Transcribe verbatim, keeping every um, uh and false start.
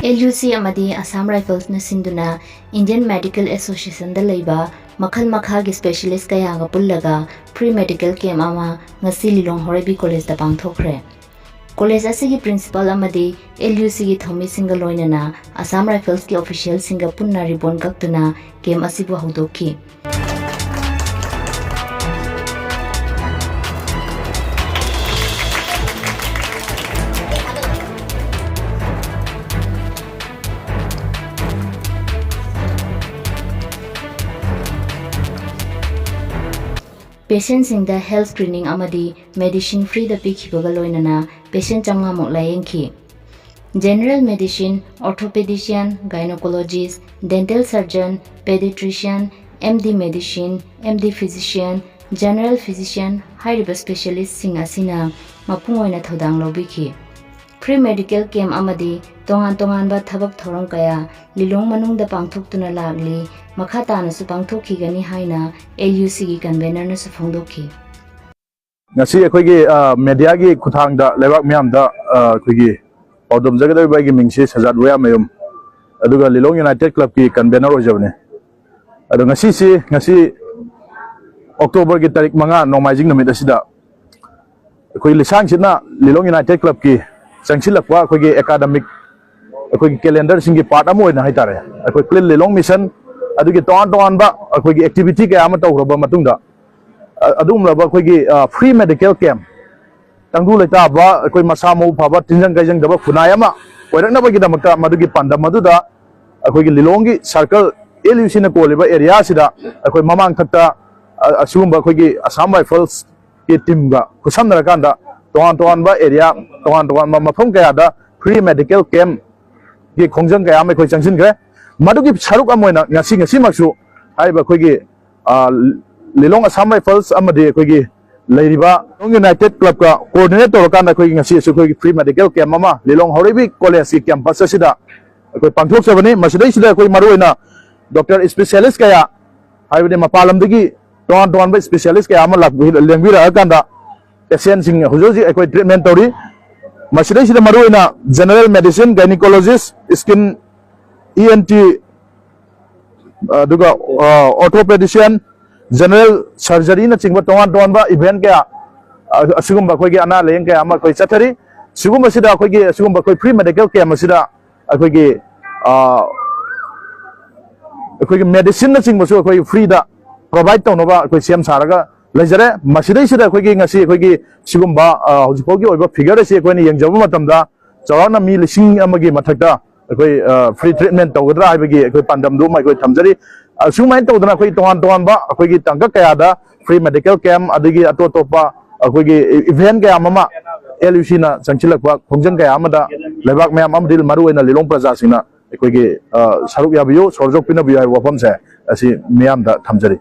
L U ꯁꯤ ꯑꯃꯗꯤ ꯑꯁꯥꯝ ꯔꯥꯏꯐꯜꯁꯅ ꯁꯤꯟꯗꯨꯅ Indian Medical Associationꯗ ꯂꯩꯕ ꯃꯈꯜ ꯃꯈꯥꯒꯤ specialist ꯀꯌꯥꯒ ꯄꯨꯜꯂꯒ free medical camp ꯑꯃ ꯉꯁꯤ ꯂꯤꯂꯣꯡ ꯍꯣꯔꯩꯕꯤ ꯀꯣꯂꯦꯖꯇ ꯄꯥꯡꯊꯣꯛꯈ꯭ꯔꯦ꯫ ꯀꯣꯂꯦꯖ ꯑꯁꯤꯒꯤ principal ꯑꯃꯗꯤ ꯑꯦꯜ ꯌꯨ ꯁꯤꯒꯤ ꯊꯧꯃꯤꯁꯤꯡꯒ ꯂꯣꯏꯅꯅ ꯑꯁꯥꯝ ꯔꯥꯏꯐꯜꯁꯀꯤ officialꯁꯤꯡꯒ ꯄꯨꯟꯅ ribbon ꯀꯛꯇꯨꯅ camp ꯑꯁꯤꯕꯨ ꯍꯧꯗꯣꯛꯈꯤ꯫ Patientꯁꯤꯡꯗ health screening ꯑꯃꯗꯤ medicine freeꯗ ꯄꯤꯈꯤꯕꯒ ꯂꯣꯏꯅꯅ patient ꯆꯥꯝꯃꯉꯥꯃꯨꯛ ꯂꯥꯌꯦꯡꯈꯤ꯫ General medicine, orthopedician, gynecologist, dental surgeon, pediatrician, M D medicine, M D physician, general physician ꯍꯥꯏꯔꯤꯕ specialistꯁꯤꯡ ꯑꯁꯤꯅ ꯃꯄꯨꯡ ꯑꯣꯏꯅ ꯊꯧꯗꯥꯡ ꯂꯧꯕꯤꯈꯤ꯫ Free medical camp ꯑꯃꯗꯤ ꯇꯣꯉꯥꯟ ꯇꯣꯉꯥꯟꯕ ꯊꯕꯛ ꯊꯧꯔꯝ ꯀꯌꯥ ꯂꯤꯂꯣꯡ ꯃꯅꯨꯡꯗ ꯄꯥꯡꯊꯣꯛꯇꯨꯅ ꯂꯥꯛꯂꯤ, ꯃꯈꯥ ꯇꯥꯅꯁꯨ ꯄꯥꯡꯊꯣꯛꯈꯤꯒꯅꯤ ꯍꯥꯏꯅ ꯑꯦꯜ ꯌꯨ ꯁꯤꯒꯤ convenerꯅꯁꯨ ꯐꯣꯡꯗꯣꯛꯈꯤ꯫ ꯉꯁꯤ ꯑꯩꯈꯣꯏꯒꯤ, ꯑ, mediaꯒꯤ ꯈꯨꯠꯊꯥꯡꯗ ꯂꯩꯕꯥꯛ ꯃꯤꯌꯥꯝꯗ, ꯑ, ꯑꯩꯈꯣꯏꯒꯤ ꯄꯥꯎꯗꯝꯖꯒꯗꯧꯔꯤꯕ ꯑꯩꯒꯤ ꯃꯤꯡꯁꯤ ꯁꯖꯥꯠ ꯋꯥꯌꯥꯃꯌꯨꯝ, ꯑꯗꯨꯒ ꯂꯤꯂꯣꯡ United Clubꯀꯤ convener ꯑꯣꯏꯖꯕꯅꯤ꯫ ꯑꯗꯣ ꯉꯁꯤꯁꯤ, ꯉꯁꯤ Octoberꯒꯤ ꯇꯥꯔꯤꯛ ꯃꯉꯥ, ꯅꯣꯡꯃꯥꯏꯖꯤꯡ ꯅꯨꯃꯤꯠ ꯑꯁꯤꯗ ꯑꯩꯈꯣꯏ ꯂꯤꯁꯥꯡꯁꯤꯠꯅ ꯂꯤꯂꯣꯡ United Clubꯀꯤ ꯆꯪꯁꯤꯜꯂꯛꯄ ꯑꯩꯈꯣꯏꯒꯤ academic, ꯑꯩꯈꯣꯏꯒꯤ calendarꯁꯤꯡꯒꯤ part ꯑꯃ ꯑꯣꯏꯅ ꯍꯥꯏꯇꯥꯔꯦ, ꯑꯩꯈꯣꯏ Clean Lilong Mission ꯑꯗꯨꯒꯤ ꯇꯣꯉꯥꯟ ꯇꯣꯉꯥꯟꯕ ꯑꯩꯈꯣꯏꯒꯤ activity ꯀꯌꯥ ꯑꯃ ꯇꯧꯈ꯭ꯔꯕ ꯃꯇꯨꯡꯗ, ꯑ-, ꯑꯗꯨꯒꯨꯝꯂꯕ ꯑꯩꯈꯣꯏꯒꯤ, ꯑ, free medical camp, ꯇꯪꯗꯨ ꯂꯩꯇꯥꯕ, ꯑꯩꯈꯣꯏ ꯃꯁꯥ ꯃꯎ ꯐꯕ, ꯇꯤꯟꯖꯪ ꯀꯥꯏꯖꯪꯗꯕ ꯈꯨꯟꯅꯥꯏ ꯑꯃ ꯑꯣꯏꯔꯛꯅꯕꯒꯤꯗꯃꯛꯇ ꯃꯗꯨꯒꯤ ꯄꯥꯟꯗꯝ ꯑꯗꯨꯗ ꯑꯩꯈꯣꯏꯒꯤ ꯂꯤꯂꯣꯡꯒꯤ circle, ꯑꯦꯜ ꯌꯨ ꯁꯤꯅ ꯀꯣꯜꯂꯤꯕ area ꯑꯁꯤꯗ ꯑꯩꯈꯣꯏ ꯃꯃꯥꯡꯊꯛꯇ, ꯑ-, ꯑꯁꯤꯒꯨꯝꯕ ꯑꯩꯈꯣꯏꯒꯤ Assam Riflesꯀꯤ teamꯒ ꯈꯨꯠꯁꯝꯅꯔꯀꯥꯟꯗ ꯇꯣꯉꯥꯟ ꯇꯣꯉꯥꯟꯕ area, ꯇꯣꯉꯥꯟ ꯇꯣꯉꯥꯟꯕ ꯃꯐꯝ ꯀꯌꯥꯗ free medical campꯀꯤ ꯈꯣꯡꯖꯪ ꯀꯌꯥ ꯑꯃ ꯑꯩꯈꯣꯏ ꯆꯪꯁꯤꯟꯈ꯭ꯔꯦ꯫ ꯃꯗꯨꯒꯤ ꯁꯔꯨꯛ ꯑꯃ ꯑꯣꯏꯅ ꯉꯁꯤ, ꯉꯁꯤꯃꯛꯁꯨ ꯍꯥꯏꯔꯤꯕ ꯑꯩꯈꯣꯏꯒꯤ, ꯑ, ꯂꯤꯂꯣꯡ Assam Rifles ꯑꯃꯗꯤ ꯑꯩꯈꯣꯏꯒꯤ ꯂꯩꯔꯤꯕ ꯂꯤꯂꯣꯡ United Clubꯀ coordinate ꯇꯧꯔꯀꯥꯟꯗ ꯑꯩꯈꯣꯏꯒꯤ ꯉꯁꯤꯁꯨ ꯑꯩꯈꯣꯏꯒꯤ free medical camp ꯑꯃ ꯂꯤꯂꯣꯡ ꯍꯧꯔꯩꯕꯤ collegeꯀꯤ campus ꯑꯁꯤꯗ ꯑꯩꯈꯣꯏ ꯄꯥꯡꯊꯣꯛꯆꯕꯅꯤ꯫ ꯃꯁꯤꯗꯩꯁꯤꯗ ꯑꯩꯈꯣꯏ ꯃꯔꯨꯑꯣꯏꯅ doctor specialist ꯀꯌꯥ, ꯍꯥꯏꯕꯗꯤ ꯃꯄꯥꯟ ꯂꯝꯗꯒꯤ ꯇꯣꯉꯥꯟ ꯇꯣꯉꯥꯟꯕ specialist ꯀꯌꯥ ꯑꯃ ꯂꯥꯛꯄꯤ-, ꯂꯦꯡꯕꯤꯔꯛꯑꯀꯥꯟꯗ patientꯁꯤꯡ ꯍꯧꯖꯤꯛ ꯍꯧꯖꯤꯛ ꯑꯩꯈꯣꯏ treatment ꯇꯧꯔꯤ꯫ ꯃꯁꯤꯗꯩꯁꯤꯗ ꯃꯔꯨꯑꯣꯏꯅ general medicine, gynecologist, skin, E N T, ꯑꯗꯨꯒ orthopedician, general surgeryꯅꯆꯤꯡꯕ ꯇꯣꯉꯥꯟ ꯇꯣꯉꯥꯟꯕ event ꯀꯌꯥ, ꯑ, ꯑꯁꯤꯒꯨꯝꯕ ꯑꯩꯈꯣꯏꯒꯤ ꯑꯅꯥ ꯂꯥꯏꯌꯦꯡ ꯀꯌꯥ ꯑꯃ ꯑꯩꯈꯣꯏ ꯆꯠꯊꯔꯤ꯫ ꯁꯤꯒꯨꯝꯕꯁꯤꯗ ꯑꯩꯈꯣꯏꯒꯤ ꯑꯁꯤꯒꯨꯝꯕ ꯑꯩꯈꯣꯏ free medical camp ꯑꯁꯤꯗ ꯑꯩꯈꯣꯏꯒꯤ, ꯑ, ꯑꯩꯈꯣꯏꯒꯤ medicineꯅꯆꯤꯡꯕꯁꯨ ꯑꯩꯈꯣꯏ freeꯗ provide ꯇꯧꯅꯕ ꯑꯩꯈꯣꯏ ꯁꯦꯝ ꯁꯥꯔꯒ ꯂꯩꯖꯔꯦ꯫ ꯃꯁꯤꯗꯩꯁꯤꯗ ꯑꯩꯈꯣꯏꯒꯤ ꯉꯁꯤ ꯑꯩꯈꯣꯏꯒꯤ ꯁꯤꯒꯨꯝꯕ, ꯑ, ꯍꯧꯖꯤꯛ ꯐꯥꯎꯒꯤ ꯑꯣꯏꯕ figure ꯑꯁꯤ ꯑꯩꯈꯣꯏꯅ ꯌꯦꯡꯖꯕ ꯃꯇꯝꯗ ꯆꯥꯎꯔꯥꯛꯅ ꯃꯤ ꯂꯤꯁꯤꯡ ꯑꯃꯒꯤ ꯃꯊꯛꯇ ꯑꯩꯈꯣꯏ, ꯑ, free treatment ꯇꯧꯒꯗ꯭ꯔꯥ ꯍꯥꯏꯕꯒꯤ ꯑꯩꯈꯣꯏ ꯄꯥꯟꯗꯝꯗꯨ ꯑꯃ ꯑꯩꯈꯣꯏ ꯊꯝꯖꯔꯤ꯫ ꯑꯁꯨꯃꯥꯏꯅ ꯇꯧꯗꯅ ꯑꯩꯈꯣꯏ ꯇꯣꯉꯥꯟ ꯇꯣꯉꯥꯟꯕ ꯑꯩꯈꯣꯏꯒꯤ ꯇꯥꯡꯀꯛ ꯀꯌꯥꯗ free medical camp ꯑꯗꯒꯤ ꯑꯇꯣꯞ ꯑꯇꯣꯞꯄ ꯑꯩꯈꯣꯏꯒꯤ event ꯀꯌꯥ ꯑꯃ LUCꯅ ꯆꯪꯁꯤꯜꯂꯛꯄ ꯈꯣꯡꯖꯪ ꯀꯌꯥ ꯑꯃꯗ ꯂꯩꯕꯥꯛ ꯃꯌꯥꯝ ꯑꯃꯗꯤ ꯃꯔꯨꯑꯣꯏꯅ ꯂꯤꯂꯣꯡ ꯄ꯭ꯔꯖꯥꯁꯤꯡꯅ ꯑꯩꯈꯣꯏꯒꯤ, ꯑ, ꯁꯔꯨꯛ ꯌꯥꯕꯤꯌꯨ, ꯁꯣꯔꯖꯣꯛ ꯄꯤꯅꯕꯤꯌꯨ ꯍꯥꯏꯕ ꯋꯥꯐꯝꯁꯦ ꯑꯁꯤ ꯃꯤꯌꯥꯝꯗ ꯊꯝꯖꯔꯤ꯫